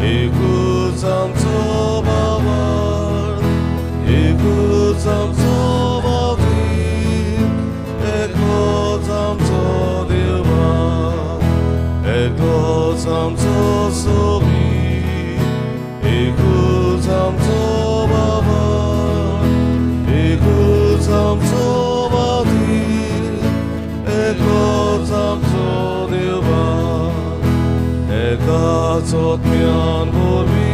एकूच आमचो बाबार, एकूच आमचो बाबीर, एकलोच आमचो देवा, एकलोच आमचो सोबीर, एकूच आमचो बाबार, एकूच आमचो बाबीर, एकलोच आमचो देवा, एकाच आत्म्यान वरवीं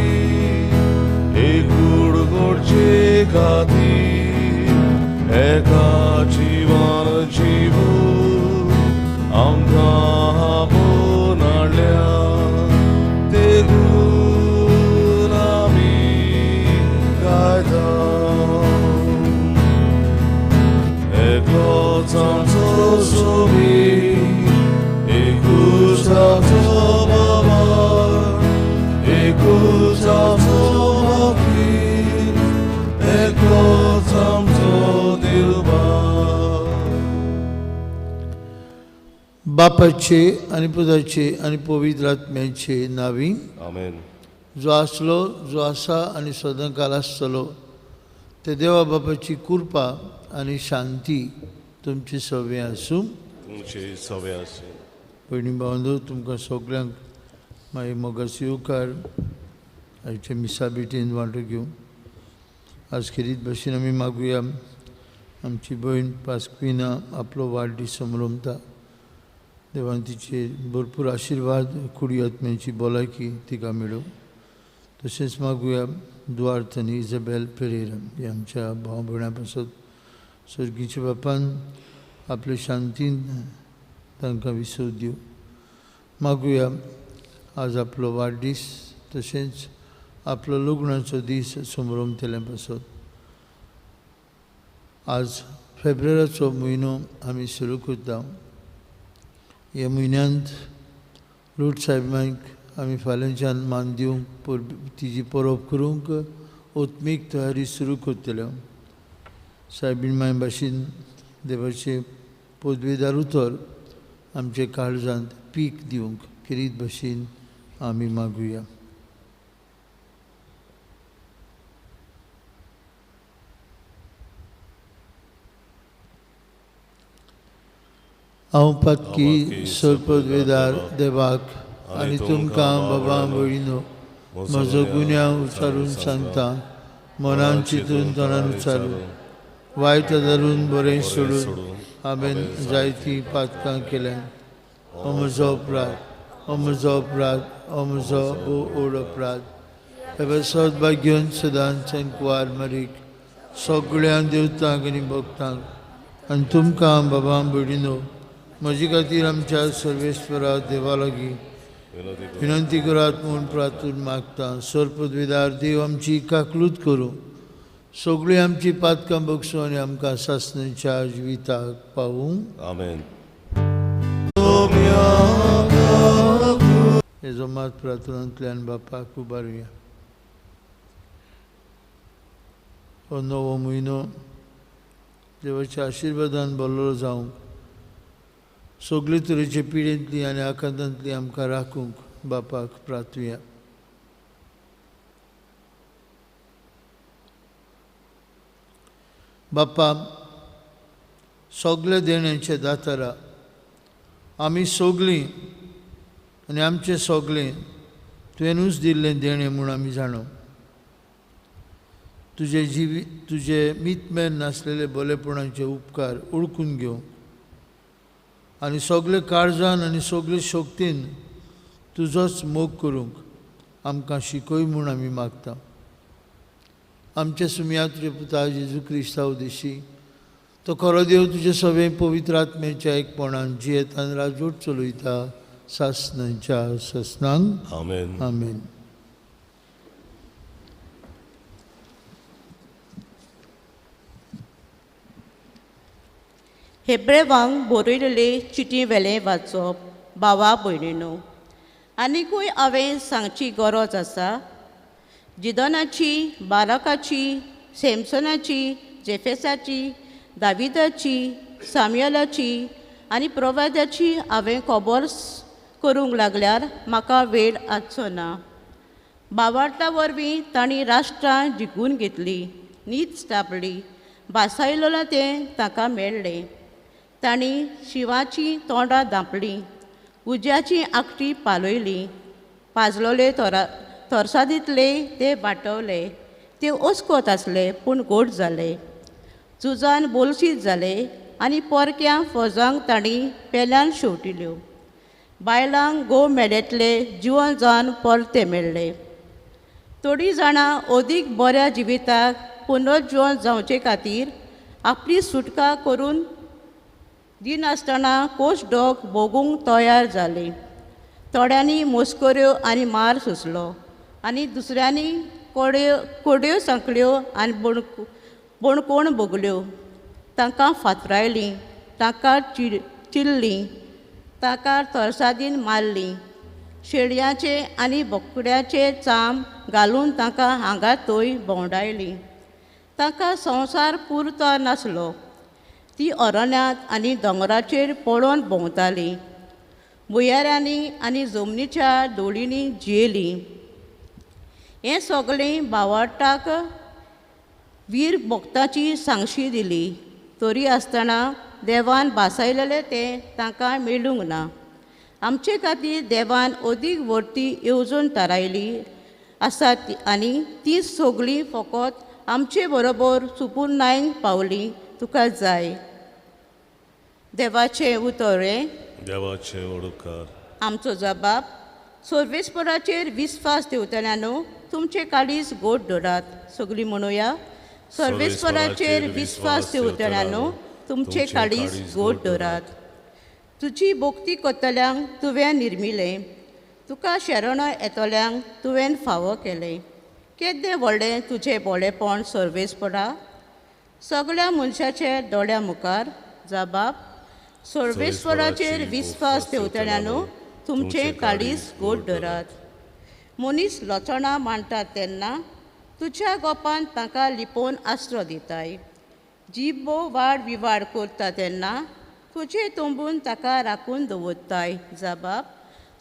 एकूड घडचे खातीर, एका जिवान जीव आमकां आपोवन हाडल्या, ते गूण आमी गायता. एकलोच आमचो सोबीर, एकूच आमचो बाबार, एकूच आमचो बाबीर, एकलोच आमचो देवा. बापाचे आनी पुताचे आनी पवित्र आत्म्याचे नावी. आमेन. जो आसलो, जो आसा आनी सदांकाल आसतलो ते देवा बापाची कृपा आनी शांती तुमची सवे आसूं. तुमचे सवे आसूं. भयणी भावंडो, तुमकां सगल्यांक मागीर मोगाचो येवकार आयच्या मिसा भेटीन वांटो घेवंक. आज खेरीत भशेन आमी मागुया, आमची भयण पास्क्विना आपलो वाडदीस समरमता. देवान तिचेर भरपूर आशिर्वाद, कुडी आत्म्याची भलायकी तिका मेळूं. तशेंच मागुया दुआर्त आनी इजबेल पेरेरा हे आमच्या भाव भयणां पासत सर्गीच्या बापान आपले शांतीन तांकां विसव दिवं. मागुया आज आपलो वाडदीस तशेंच आपलो लग्नाचो दीस समरमतल्या पासत. आज फेब्रेराचो म्हयनो आमी सुरू करता. ह्या म्हयन्यांत लूट साहेबांक आमी फाल्यांच्यान मान दिवंक, तिजी परब करूंक ओत्मीक तयारी सुरू करतले. सायबीण माय भाशेन देवाचें पदवेदार उतर आमचे काळजांत पीक दिवंक खेरीत भाशेन आमी मागुया. हांव पातकी सर्पदवेदार देवाक आनी तुमकां बाबा भयणीनो म्हजो गुन्यांव उच्चारून सांगता. मनान चिंतून तोंडान उच्चारून वायट धरून बरें सोडून हांवें जायतीं पातकां केल्यां. हो म्हजो अपराध, हो म्हजो अपराध, हो म्हजो भोव व्हड अपराध. हे सदभाग्यान सदांच कुवार मारीक सगळ्या देवतांक आनी भक्तांक आनी तुमकां बाबा भयणीनो म्हजे खातीर आमच्या सर्वेस्वरा देवा लागीं विनंती करात म्हूण प्रार्थून मागता. सर्पदवेदार देव आमची काकलूत करूं, सगळीं आमची पातकां बगसूं आनी आमकां सासणाच्या जिविताक पावूं. आमेन. हेजो मात प्रार्थनांतल्यान बापाक उबारुया. हो नवो म्हयनो देवाच्या आशिर्वादान भरलेलो जावंक, सगळे तरेचे पिडेंतली आनी आकांतांतली आमकां राखूंक बापाक प्रार्थुया. बापा, सगल्या देण्याचे दातारा, आमी सगळीं आनी आमचें सगळें तुवेंनूच दिल्लें देणें म्हूण आमी जाणो. तुजे जिवी तुजे मितमेर नासलेले बरेपणाचे उपकार ओळखून घेवंक आनी सगळे काळजान आनी सगळे शक्तीन तुजोच मोग करूंक आमकां शिकय म्हूण आमी मागता. आमच्या सुमया तुज्या पुता जेजू क्रिस्ता उदेशी तो खरो देव तुजे सगळे पवित्र आत्म्याच्या एकपणान जियेतान राजवट चलयता सासणाच्या सासणांक. आमेन. आमेन. हेब्रेवांक बरयलेले चिटी वेलें वाचप. भावा भयणीनो, आनिकूय हांवें सांगची गरज आसा. जिदनाची, बाराकाची, सॅमसनाची, जेफेसाची, दाविदाची, साम्यलाची आनी प्रवादाची हांवें खबर करूंक लागल्यार म्हाका वेळ आसचो ना. बावार्ता वरवीं तांणी राष्ट्रां जिखून घेतली, नीत स्थापली, भासायलें तें तांकां मेळ्ळें. तांणी शिंवाचीं तोंडां धांपलीं, उज्याची आकटी पालयली, पाजलोले थोरसादींतले ते बाटवले. ते ओसकोत आसले पूण गोड जाले, झुजान बोलशीत जाले आनी पोरक्या फौजांक तांणी पेल्यान शेंवटिल्यो. बायलांक घोव मेळ्ळेतले जिवन जावन परते मेळ्ळे. थोडीं जाणां अदीक बऱ्या जिविताक पुनर्जिवन जावचे खातीर आपली सुटका करून दिनासतना कोश डोक भोगूंक तयार जाली. थोड्यांनी मोस्कऱ्यो आनी मार सोंसलो आनी दुसऱ्यांनी कोड्यो कोड्यो सांकळ्यो आनी बणकोण भोगल्यो. तांकां फातरायलीं, तांकां चिल्लीं, तांकां तरसादीन मारलीं, शेळयांचे आनी बोकड्याचे चाम घालून तांकां हांगा थंय भोंवडायलीं. तांकां संवसार पुरतो नासलो. ती अरण्यांत आनी दोंगराचेर पळोवन भोंवतालीं, भुंयारांनी आनी जमनीच्या दोळींनी जियेलीं. हें सगळें भावार्ताक वीर भक्ताची सांगशी दिली, तरी आसतना देवान भासायलेलें तें तांकां मेळूंक ना. आमचे खातीर देवान अदीक व्हरती येवजण थारायली आसा आनी ती सगळीं फकत आमचे बरोबर सुपुर्णायन पावली तुका जाय. देवाचें उतर हें, देवाचें उपकार. आमचो जबाब सर्वेस्पराचेर विस्वास दवरतल्यानो तुमचे काळीज गोड दवरात. सगळीं म्हणुया, सर्वेस्पराचेर विस्वास दवरतल्यानो तुमचे काळीज गोड दवरात. तुजी भक्ती करतल्यांक तुवें निर्मिलें, तुका शरण येतल्यांक तुवें फावो केलें. केदें व्हडलें तुजें बोळेपण सर्वेस्परा, सगळ्या मनशाच्या दोळ्या मुखार. जबाब सर्वेस्पराचेर विस्वास दवरतल्यानो तुमचें काळीज गोड दवरात. मनीस लचणां मांडटात तेन्ना तुज्या गोपान तांकां लिपोवन आसरो दिताय. जिबो वाड विवाड करता तेन्ना तुजे तोंबून ताका राखून दवरताय. जबाब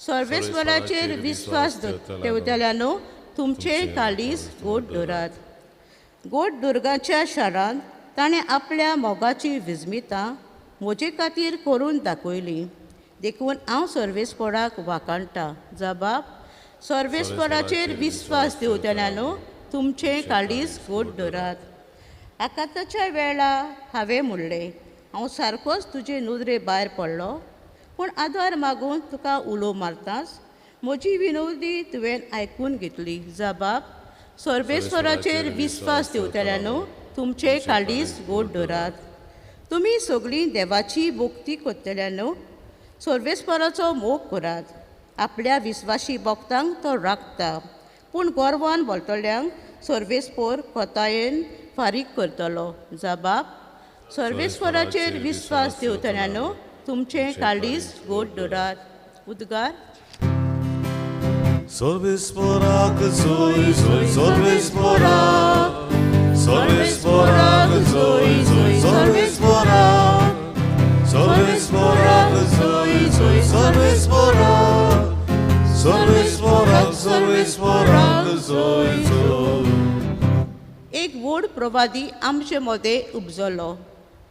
सर्वेस्पराचेर विस्वास दवरतल्यानो तुमचें काळीज गोड दवरात. गोड दुर्गाच्या शारांत ताणें आपल्या मोगाची विस्मितां म्हजे खातीर करून दाखयली, देखून हांव सर्वेस्पराक वाखाणटा. जबाब सर्वेस्पराचेर विस्वास दवरतल्यानो तुमचें काळीज गोड दवरात. आकांताच्या वेळा हांवें म्हणलें, हांव सारकोच तुजे नदरे भायर पडलो, पूण आदार मागून तुका उलो मारताच म्हजी विनोदी तुवें आयकून घेतली. जबाब सर्वेस्पराचेर विस्वास दवरतल्यानो तुमचें काळीज गोड दवरात. तुमी सगळीं देवाची भक्ती करतल्यानो सर्वेस्पराचो मोग करात. आपल्या विस्वाशी भक्तांक तो राखता, पूण गर्वान बोलतल्यांक सर्वेस्पर कोतायेन फारीक करतलो. जबाब सर्वेस्पराचेर विस्वास दवरतल्यानो तुमचें काळीज गोड दवरात. उद्गार सर्वेस्पराक जोय जोय सर्वेस्पराक, सर्वेस्पराक जोय जोय सर्वेस्पराक, सर्वेस्पराक जोय जोय सर्वेस्पराक, सर्वेस्पराक सर्वेस्पराक जोय जोय. एक व्हड प्रवादी आमचे मदें उपजलो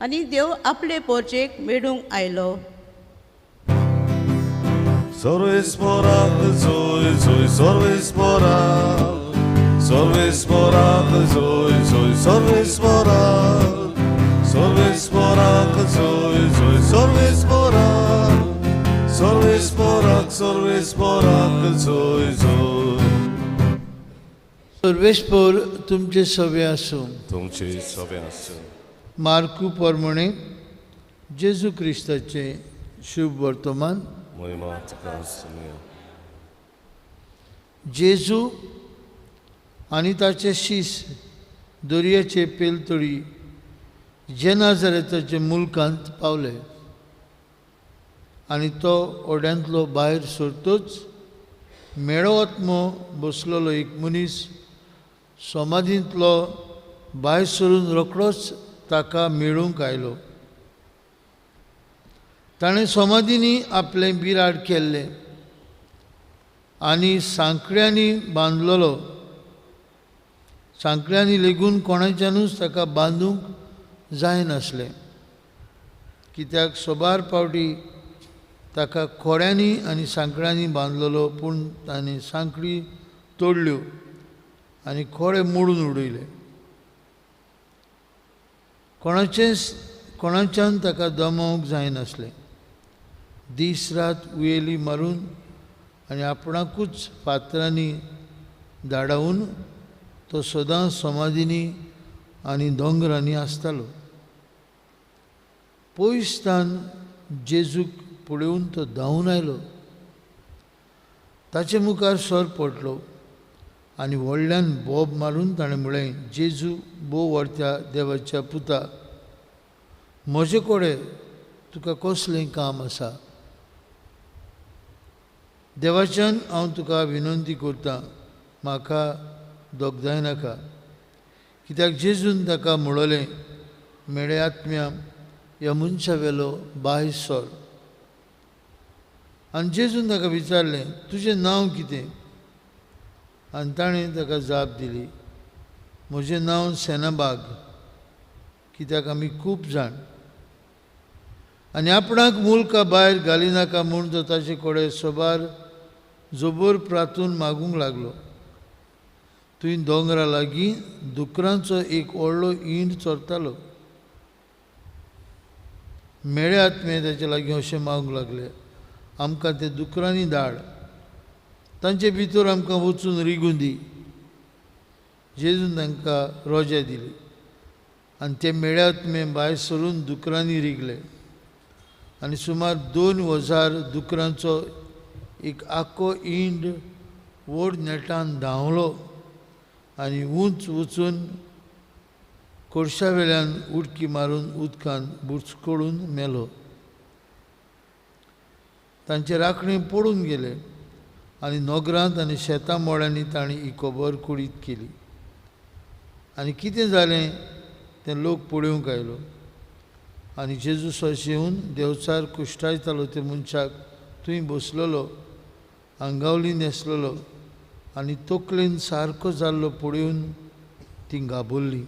आनी देव आपले पोरचेक मेळूंक आयलो. सर्वेस्पराक जोय जोय सर्वेस्पराक, सर्वेस्पराक जोय जोय सर्वेस्पराक, सर्वेस्पराक जोय जोय सर्वेस्पराक, सर्वेस्पराक सर्वेस्पराक जोय जोय. सर्वेस्पर तुमचे सवे आसूं. तुमचे सवे आसूं. मार्कू प्रमाणे जेजू क्रिस्ताचें शुभ वर्तमान. महिमा तुका आसूं. जेजू आनी ताचे शीस दर्याचे पेलतडी जेनाझरेताचे मुल्कांत पावले आनी तो ओड्यांतलो भायर सरतच मेळो आत्मो बसलेलो एक मनीस समाधींतलो भायर सरून रोखडोच ताका मेळूंक आयलो. ताणें समाधींनी आपलें बिराड केल्लें आनी सांकड्यांनी बांदलेलो. सांकड्यांनी लेगून कोणाच्यानूच ताका बांदूंक जायनासलें, कित्याक सोबार पावटी ताका खोड्यांनी आनी सांकड्यांनी बांदलेलो, पूण ताणें सांकडी तोडल्यो आनी खोडे मोडून उडयले. कोणाच्यान ताका दमोवंक जायनासलें. दीस रात उयेली मारून आनी आपणाकूच फातरांनी धाडावन तो सदां समाधींनी आनी दोंगरांनी आसतालो. पयसतान जेजूक पळोवन तो धांवून आयलो, ताचे मुखार सर पडलो आनी व्हडल्यान बोब मारून ताणें म्हळें, जेजू भोव व्हरत्या देवाच्या पुता, म्हजे कडेन तुका कसलें काम आसा? देवाच्यान हांव तुका विनंती करतां, म्हाका दोगदायनाका. कित्याक जेजून ताका म्हणलें, मेळे आत्म्या, ह्या मनशा वेलो बाय सर. आनी जेजून ताका विचारलें, तुजें नांव कितें? आनी ताणें ताका जाप दिली, म्हजें नांव सेनाबाग, कित्याक आमी खूब जाण. आनी आपणाक मुल्का भायर घालिनाका म्हूण तो ताचे कडेन सोबार जोबर प्रातून मागूंक लागलो. थंय दोंगरा लागीं दुकरांचो एक व्हडलो इंड चरतालो. मेळे आत्मे ताचे लागीं अशें मागूंक लागले, आमकां ते दुकरांनी धाड, तांचे भितर आमकां वचून रिगून दी. जेजून तांकां रोजा दिली आनी ते मेळे आत्मे भायर सरून दुकरांनी रिगले आनी सुमार 2000 दुकरांचो एक आख्खो इंड व्हड नेटान धांवलो आनी उंच वचून कोळशा वेल्यान उडकी मारून उदकान बुचकळून मेलो. तांचे राखणे पडून गेले आनी नोगरांत आनी शेतां मोळ्यांनी तांणी ही खबर कुडीत केली. आनी कितें जालें तें लोक पळोवंक आयलो आनी जेजू सस येवन देवचार कुश्टायतालो ते मनशाक थंय बसलेलो, आंगावली न्हेसलेलो आनी तकलेन सारको जाल्लो पळोवन ती घाबरली.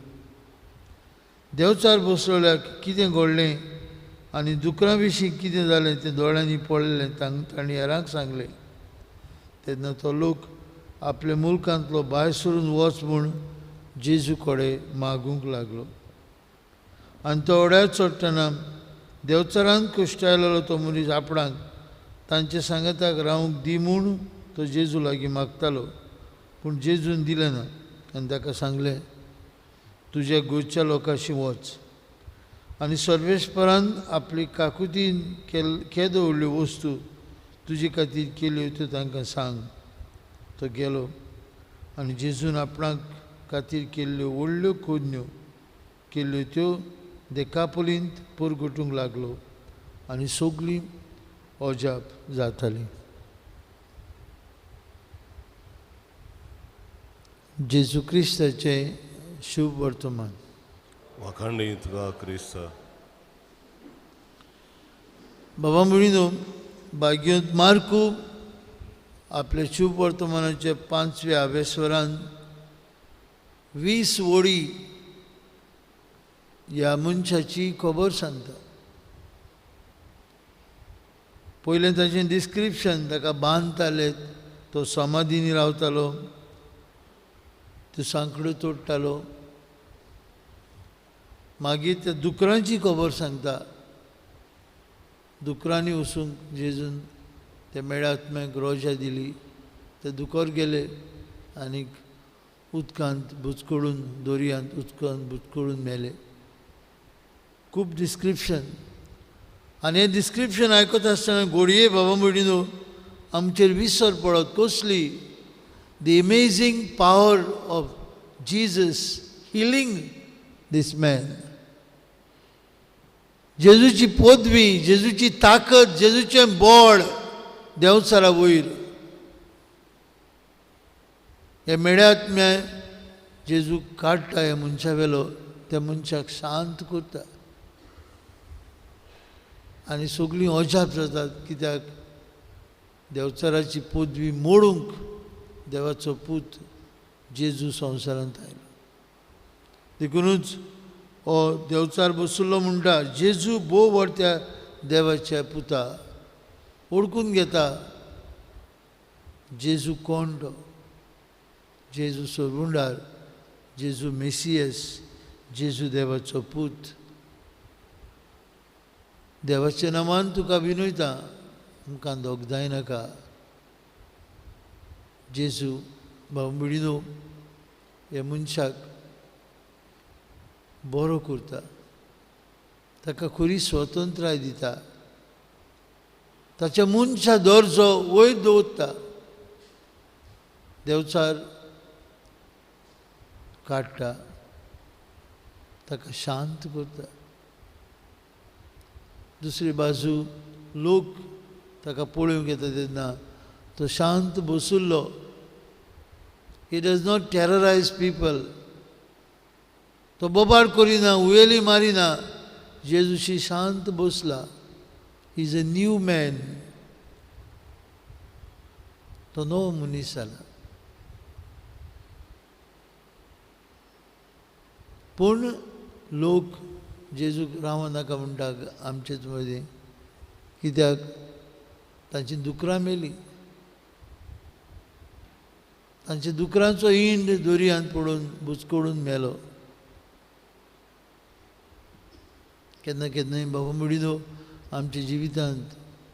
देवचार बसलेल्याक कितें घडलें आनी दुकरां विशीं कितें जालें तें दोळ्यांनी पळयलें तांणी हेरांक सांगलें. तेन्ना तो लोक आपल्या मुल्कांतलो भायर सरून वच म्हूण जेजू कडेन मागूंक लागलो. आनी तो ओड्यार चडटना देवचारान कुश्टायलेलो तो मनीस आपणाक तांचे सांगाताक रावंक दी म्हूण तो जेजू लागीं मागतालो, पूण जेजून दिलें ना आनी ताका सांगलें, तुज्या गोंयच्या लोकांशी वच आनी सर्वेस्परान आपली काकुतीन केदो व्हडल्यो वस्तू तुजे खातीर केल्यो त्यो तांकां सांग. तो गेलो आनी जेजून आपणाक खातीर केल्ल्यो व्हडल्यो कोदन्यो केल्ल्यो त्यो देकापोलींत पुरगुटूंक लागलो आनी सगळीं अजाप जातालीं. जेजू क्रिस्ताचें शुभ वर्तमान. वाखाणणी तुका क्रिस्ता. बाबा म्हणिनो, भाग्योत मार्कू आपल्या शुभ वर्तमानाच्या 5व्या आवेस्वरान 20 वळी ह्या मनशाची खबर सांगता. पयलें ताचें डिस्क्रिप्शन, ताका बांदताले, तो समाधीनी रावतालो, तो सांकड्यो तोडटालो. मागीर त्या दुकरांची खबर सांगता. दुकरांनी वचूंक जेजून त्या मेळ्या आत्म्याक रोजा दिली, ते दुकर गेले आनी उदकांत बुचकडून, दर्यांत उदकांत बुचकडून मेले. खूब डिस्क्रिप्शन. आनी हें डिस्क्रिप्शन आयकत आसतना घोडये बाबा म्हणिनो आमचेर विसर पडत कसली, the amazing power of Jesus healing this man. जेजूची पदवी, जेजूची ताकद, जेजूचें बळ देंवचारा वयर. हे मेळ्यात्म्या जेजू काडटा ह्या मनशा वेलो, त्या मनशाक शांत करता आनी सगळीं अजाप जातात, कित्याक देवचाराची पदवी मोडूंक देवाचो पूत जेजू संवसारांत आयलो. देखुनूच हो देवचार बसुल्लो म्हणटा, जेजू भोव व्हड त्या देवाच्या पुता ओळखून घेता जेजू कोण तो. जेजू सोडुंडार, जेजू मेसियस, जेजू देवाचो पूत. देवाच्या नामान तुका विनयता, आमकां दोगदाय नाका. जेजू भाव भयणीनो ह्या मनशाक बरो करता, ताका खरी स्वतंत्राय दिता, ताच्या मनशा दर्जो वयर दवरता. देवचार काडटा, ताका शांत करता. दुसरी बाजू लोक ताका पळोवंक येता तेन्ना तो शांत बसुल्लो. He does not terrorise people. तो बोबाड करिना, उयेली मारिना. जेजूशी शांत बसला. He is a new man. तो नवो मनीस जाला. पूण लोक जेजूक रावो नाका म्हणटा आमचेच मदीं, कित्याक तांची दुकरां मेली, तांच्या दुकरांचो इंड दर्यांत पडून बुचकडून मेलो. केन्ना केन्नाय बाबा मुडिनो आमच्या जिवितांत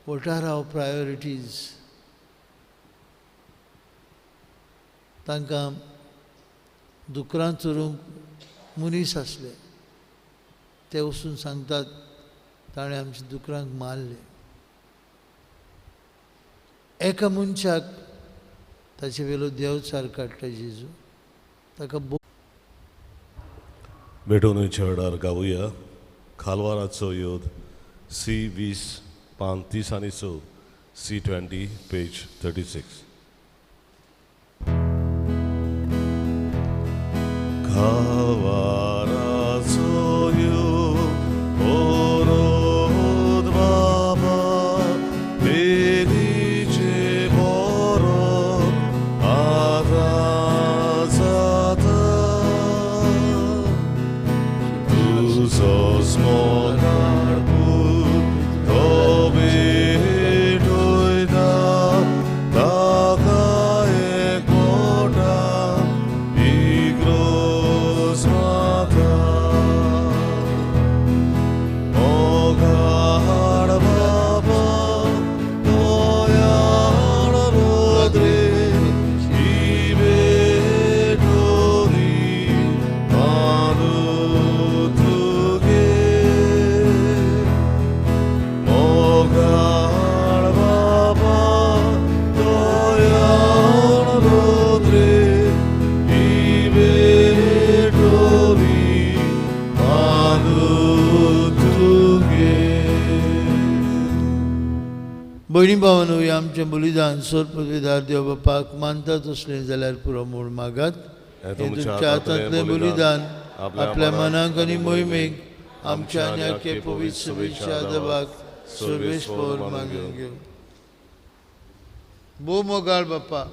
what are our priorities. तांकां दुकरां चोरूंक मनीस आसले, ते वचून सांगतात ताणें आमच्या दुकरांक मारले. एका मनशाक ताचे वेलो देवचार काडटा जेजू, ताका भेटोवणेच्या वेळार गावया खालवाराचो योद सी 20 पान 30 आनी 6, सी 20 पेज 36. खालवाराचो योद ओरोद बाबा बेलीचे बरो आतां जाता, तुजो स्मरण पूत तो भेटयता, ताका एक मोठा इग्रोज माता. मोगाळ बाबा दयाळ रोद्रे ही भेटोनी मानू तुगे. मोगाळ बाबा दयाळ रोद्रे ही भेटोनी मानू तुगे. भयणी भावानो, हें आमचें बलिदान सोरपदवीदार देव बापाक मानता तसलें जाल्यार पुरो म्हूण मागात. हें तुमच्या हातांतलें बलिदान आपल्या मनाक आनी मोहिमेक आमच्या आनी आख्खे पवित्र सभेच्या देवाक सर्वेस्पर मानून घेवं. भोव मोगाळ बापा,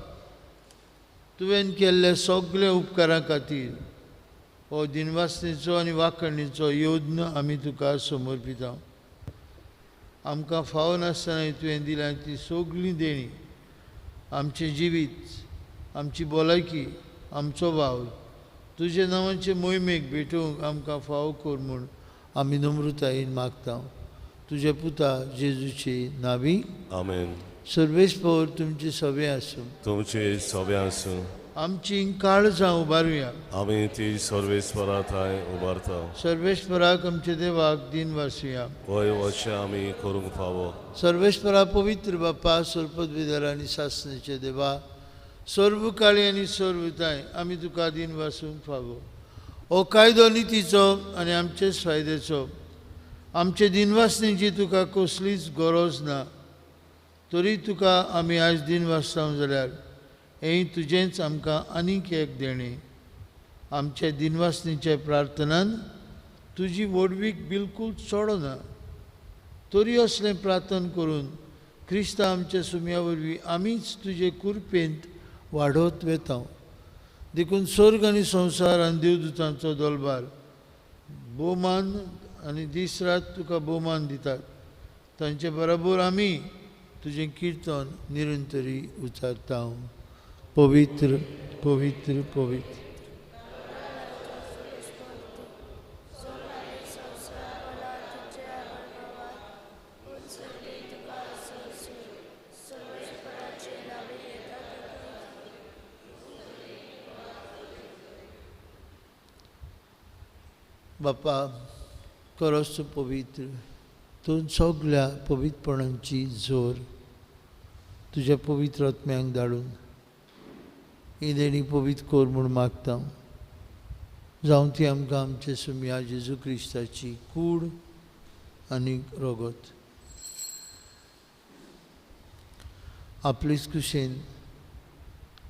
तुवें केल्ले सगळे उपकारां खातीर हो दिनवासनेचो आनी वाखणीचो यत्न आमी तुका समर्पिता. आमकां फावो नासतना तुवें दिल्या ती सगळीं देणी, आमचें जिवीत, आमची भलायकी, आमचो वावर तुज्या नांवाचे मोहिमेक भेटोवंक आमकां फावो कर म्हूण आमी नम्रतायेन मागता. तुज्या पुता जेजूचे नांवी आमेन. सर्वेस्पर तुमचे सगळे आसूं. तुमचे सगळे आसूं. आमची काळजां उबारुया. आमी ती सर्वेस्परा थंय उबारता. सर्वेस्पराक आमच्या देवाक दिन वासुया. वय अशें आमी करूंक फावो. सर्वेस्परा पवित्र बापा, सर्पदविदार आनी सासनेचे देवा, सर्व काळी आनी सर्वताय आमी तुका दिन वासूंक फावो. हो कायदो नितीचो आनी आमचेच फायद्याचो. आमचे दिनवासनेची तुका कसलीच गरज ना, तरी तुका आमी आयज दिन वाचता जाल्यार हें तुजेंच आमकां आनीक एक देणें. आमच्या दिनवासनेच्या प्रार्थनान तुजी व्हडवीक बिलकूल चडना, तरी असलें प्रार्थना करून क्रिस्ता आमच्या सुम्या वरवीं आमीच तुजे कुरपेंत वाडत वेता. देखून स्वर्ग आनी संवसार आनी देवदूतांचो दोलबार भोवमान आनी दीस रात तुका भोवमान दितात. तांचे बरोबर आमी तुजें किर्तन निरंतरी उचारता. पवित्र पवित्र पवित्र. बापा खरोच तूं पवित्र, तूं सगल्या पवित्रपणांची जोर तुज्या पवित्र आत्म्यांक धाडून ही देणी पवित्र कर म्हूण मागता. जावं ती आमकां आमचे सुमया जेजू क्रिस्ताची कूड आनी रगत. आपलेच कुशेन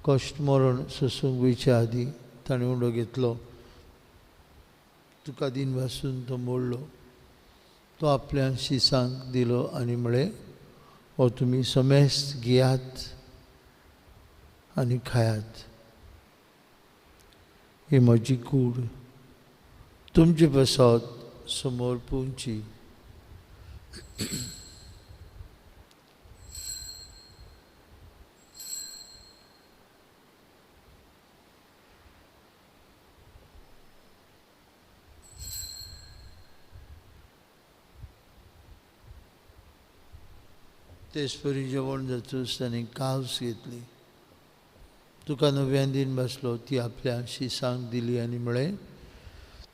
कश्ट मरण सोसूंक वयच्या आदीं ताणें उंडो घेतलो, तुका दिन वासून तो मोडलो, तो आपल्या शिसांक दिलो आनी म्हळें, हो तुमी समेस्त घेयात आनी खायात, ही म्हजी कूड तुमचे पासत समोर पुंची. तेच परी जेवण जातूच ताणें कावस घेतली, तुका नव्यान दिन बसलो, ती आपल्या शिसांक दिली आनी म्हळें,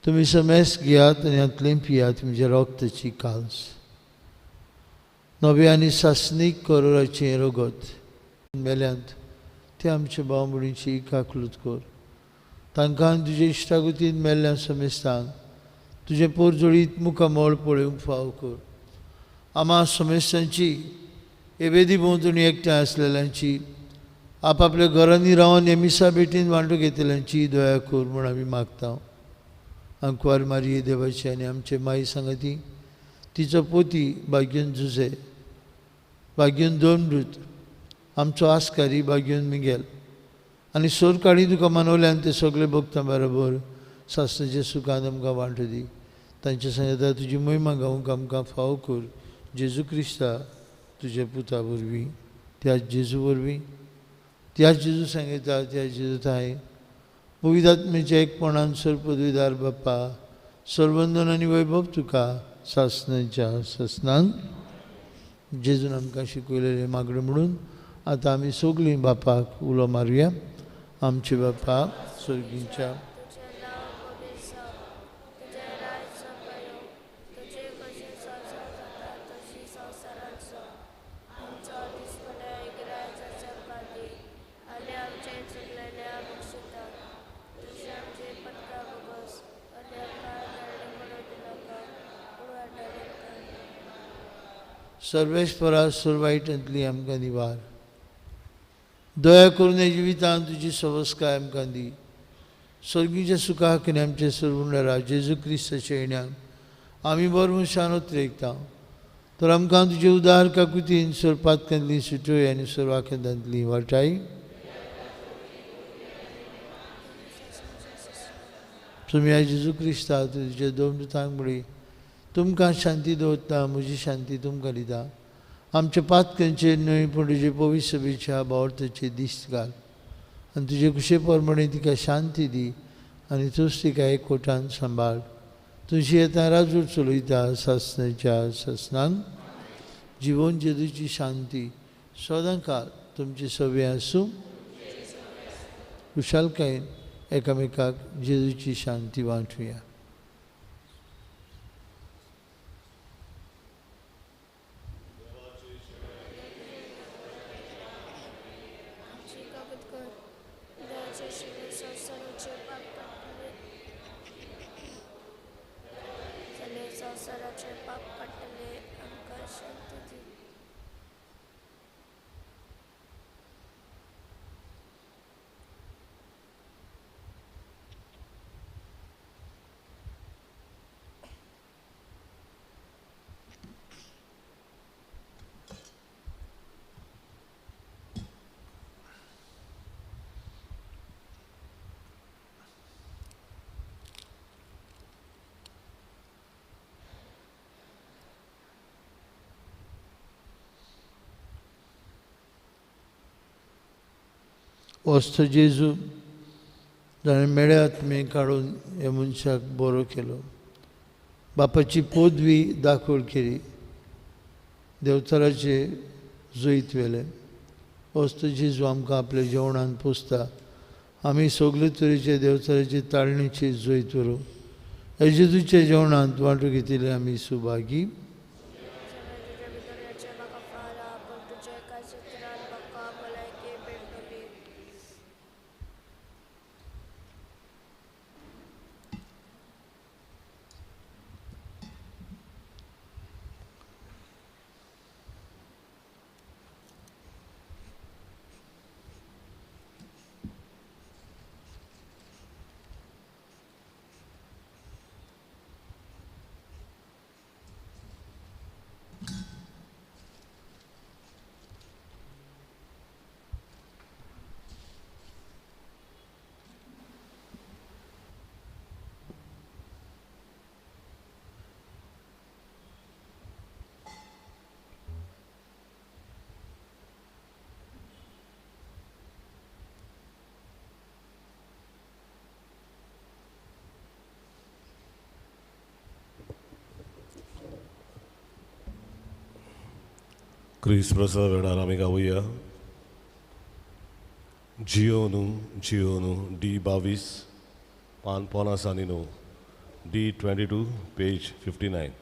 तुमी समेस्त घेयात आनी हातलें पियात, म्हज्या रक्ताची काल्स, नव्या आनी सासणीक करोराचें रगत मेल्यांत ते आमच्या भाव भयणीची काकलूत कर. तांकां तुजे इश्टागतीन मेल्ल्या समेस्तांक तुजें पोरजोळीत मुखामळ पळोवंक फाव कर. आमा समेस्तांची एवेदी भोंवतणी एकठांय आसलेल्यांची, आपापल्या घरांनी रावन हे मिसा भेटीन वांटो घेतल्यांची दया कर म्हूण आमी मागता. आंकवार मारये देवाची आनी आमचे माई सांगती, तिचो पोती भाग्यन जुझे, भाग्यन दोन मृत, आमचो आस्कारी भाग्यन मिगेल आनी सोरकाडी तुका मानवल्यान ते सगळे भक्तां बरोबर सासणाच्या सुखान आमकां वांटो दी. तांच्या सांगता तुजी महिमा गावंक आमकां फाव कर, जेजू क्रिस्ता तुज्या पुता वरवीं, त्या जेजू वरवीं, त्या जेजू सांगता, त्या जेजू थांय पवित्र आत्म्याच्या एकपणान सर्वपदवीदार बाप्पा, सर्वंदन आनी वैभव तुका सासणाच्या सासणान. जेजून आमकां शिकयलेलें मागणें म्हणून आतां आमी सगळीं बापाक उलो मारुया. आमचे बापा स्वर्गीच्या, सर्वेस्परा सर्वायटांतली आमकां निवार. दया करून ह्या जिवितांत तुजी सवस्काय आमकां दी. स्वर्गीच्या सुखाक आनी आमचे सर्वुंडरा जेजू क्रिस्ताच्या येण्याक आमी बरो मनशान उतरेकता. तर आमकां तुजे उदार काकुतीन सर्पातकांतली सुटोय आनी सर्वाखंदांतली वाटाय. तुमी जेजू क्रिस्ता तुजे दोन दुतांक म्हळी, तुमकां शांती दवरता, म्हजी शांती तुमकां दिता. आमच्या पातकांचेर न्हय पूण तुजे पवित्र सभेच्या भावार्थाचेर दिश्ट घाल आनी तुजे कुशे प्रमाणे तिका शांती दी आनी तूंच तिका एकवटान सांबाळ. तुजी येता राजूर चलयता सासणाच्या सासणान. जिवन जेजूची शांती सदां काळ तुमची सवे आसूं. खुशालकायेन एकामेकाक जेजूची शांती वांटुया. वस्त जेजू जाणें मेळ्या आत्मे काडून ह्या मनशाक बरो केलो, बापाची पदवी दाखोल केली, देवचाराचे जैत व्हेलें. वस्त जेजू आमकां आपल्या जेवणान पोसता. आमी सगळे तरेचे देवचाराचे ताळणीचे जैत व्हरूं. ह्या जेजूच्या जेवणांत वांटू घेतिल्ले आमी सुभागी. क्रिस्त प्रसाद वेळार आमी गावया जियोनू जियोनू डी 22 पान 59 D 22 page 59.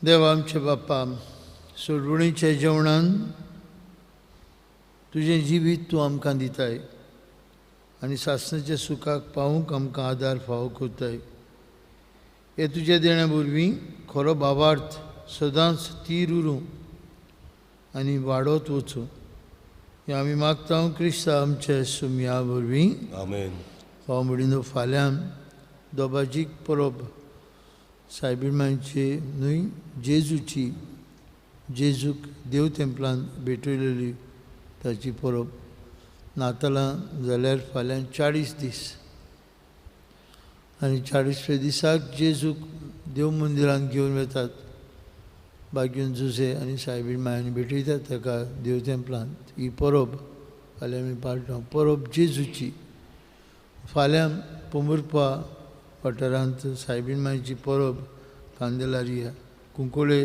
देवा आमचे बाप्पा, सोडवणीच्या जेवणान तुजें जिवीत तूं आमकां दिताय आनी सासणाच्या सुखाक पावूंक आमकां आदार फावो करताय. हे तुज्या देण्या वरवीं खरो भावार्थ सदांच तीर उरूं आनी वाडत वचूं, हें आमी मागता क्रिस्ता आमच्या सुमया वरवीं. आमेन. भाव म्हणिनो, फाल्यां दोबाजीक परब सायबीमांची न्हय जेजूची, जेजूक देव तेंपलान भेटयलेली ताची परब. नातालां जाल्यार फाल्यां 40 दीस आनी 40व्या दिसाक जेजूक देव मंदिरान घेवन वतात. बागीन जुजे आनी सायबीण मायान भेटयतात ताका देव तेंपलान. ही परब फाल्यां आमी पाळटा, परब जेजूची. फाल्यां पोंबुर्पा वाठारांत सायबीण मायची परब कांदेलारिया, कुंकळे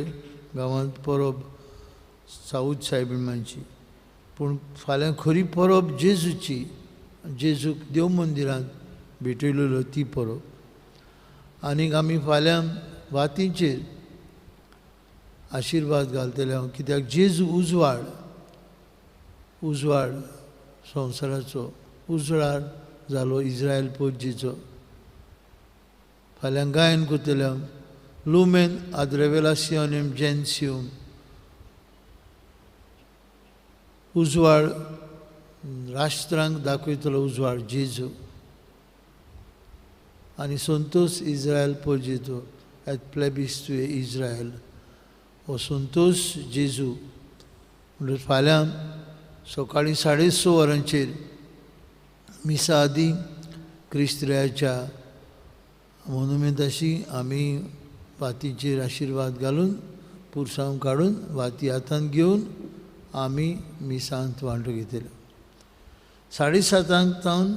गांवांत परब साऊद सायबीण मायची. पूण फाल्यां खरी परब जेजूची, जेजूक देव मंदिरांत भेटयलेलो ती परब. आनीक आमी फाल्यां वातींचेर आशिर्वाद घालतले हांव, कित्याक जेजू उजवाड, उजवाड संवसाराचो, उजवाड जालो इस्रायल पोरजीचो. फाल्यां गायन करतले हांव लुमेन आद रेवेलासियोनेम जेन्सियम, उजवाड राष्ट्रांक दाखयतलो उजवाड जेजू. आनी संतोष इस्रायल पोरजेचो एट प्लेबिस तुवें इस्रायल, हो संतोष जेजू. म्हणटच फाल्यां सकाळीं 6:30 वरांचेर मिसा आदी क्रिस्त्र्याच्या मोनुमेंताशी आमी वातीचेर आशिर्वाद घालून पुरसांव काडून वाती हातांत घेवन आमी मिसांत वांटो घेतले. 7:30 तावन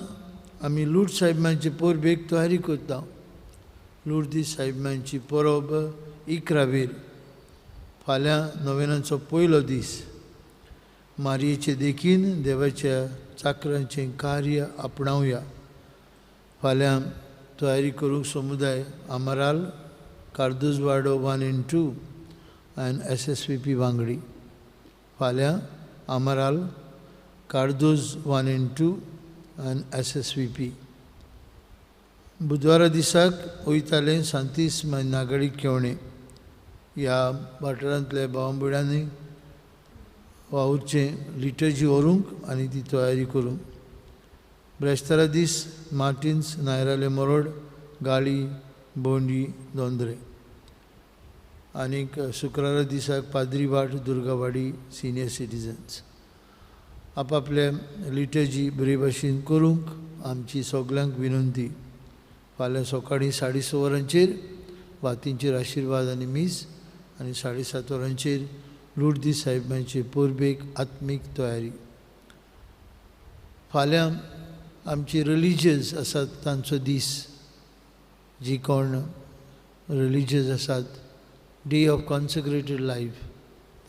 आमी लूट साहेबांचे परबेक तयारी करता. लुर्दी साहेबांची परब 11वेर, फाल्यां नोवेनाचो पयलो दीस. मारयेचे देखीन देवाच्या चाकरांचें कार्य आपणावया. फाल्यां तयारी करूंक समुदाय Amaral, Cardozwado 1 and 2 आनी SSVP वांगडी. फाल्यां आमराल, कार्दोज 1 and 2 आनी SSVP. बुधवारा दिसाक वयताले सांतीस नागडी केवणे ह्या वाठारांतल्या भावंबड्यांनी वावुरचें लिटर्जी व्हरूंक आनी ती तयारी करूंक. ब्रेस्तारा दीस मार्टिन्स नायराले मोरोड, गाळी, बोंडी, दोंद्रे. आनीक शुक्रारा दिसाक पाद्रीवाट, दुर्गावाडी सिनियर सिटीजन्स. आपापले लिटर्जी बरे भाशेन करूंक आमची सगल्यांक विनंती. फाल्यां सकाळीं 6:30 वरांचेर वातींचेर आशिर्वाद आनी मीस आनी 7:30 वरांचेर लुर्दी साहेबांचे परबेक आत्मीक तयारी. फाल्यां आमची रिलीजियस आसात तांचो दीस, जी कोण रिलीजियस आसात, डे ऑफ कॉन्सेक्रेटेड लायफ,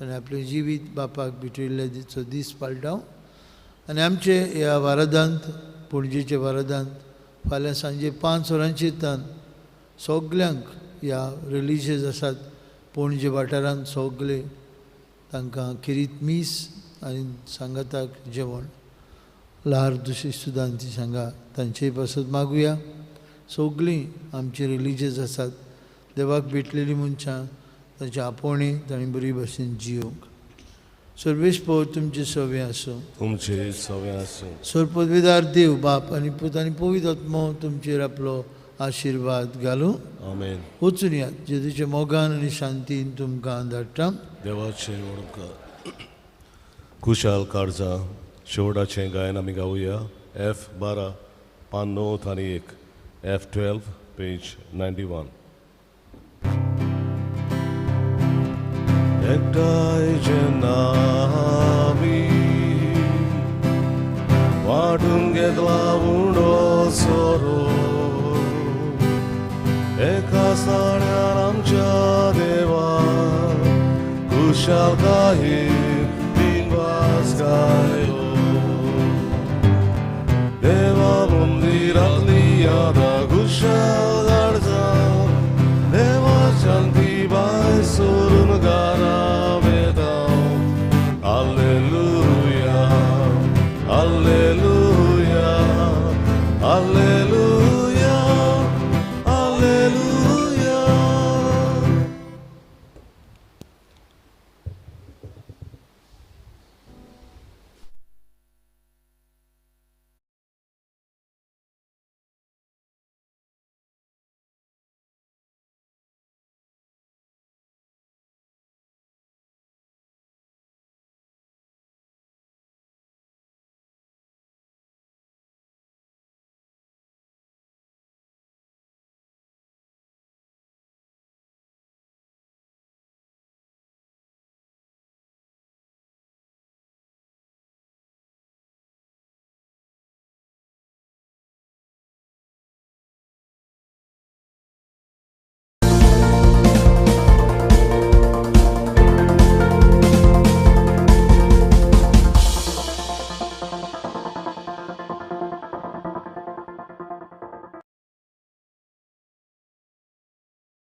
ताणें आपलें जिवीत बापाक भेटयल्ल्याचो दीस पाळटा. आनी आमचे ह्या वारादांत, पणजेच्या वारादांत फाल्यां सांजे 5 वरांचेर तान सगल्यांक ह्या रिलीजियस आसात पणजे वाठारांत सगळे तांकां खेरीत मीस आनी सांगाताक जेवण. लहार दुसरी सुदांती सांगा तांचे पासत मागुया. सगळीं आमची रिलीजियस आसात देवाक भेटलेली मनशां तांचे आपोवणें तांणी बरी भाशेन जियोंक. सर्वेश पव तुमचे सवे आसूं, तुमचे सवे आसूं. सर्वपदवीदार देव बाप आनी पूत आनी पवित्र आत्मो तुमचेर आपलो आशिर्वाद घालूं. आमेन. वचून यात जेजूच्या मोगान आनी शांतीन तुमकां धाडटा. देवाचें व्हड कुशाल काळजां शेवटाचें गायन आमी गावया. F12 पान 9 आनी 1, F12 page 91. एकठांय जेन्ना आमी वांटून घेतला उंडो सोरो, एका साण्यार आमच्या देवा खुशालकायेन दिनवास गायलो. देवा मंदिरांतली याद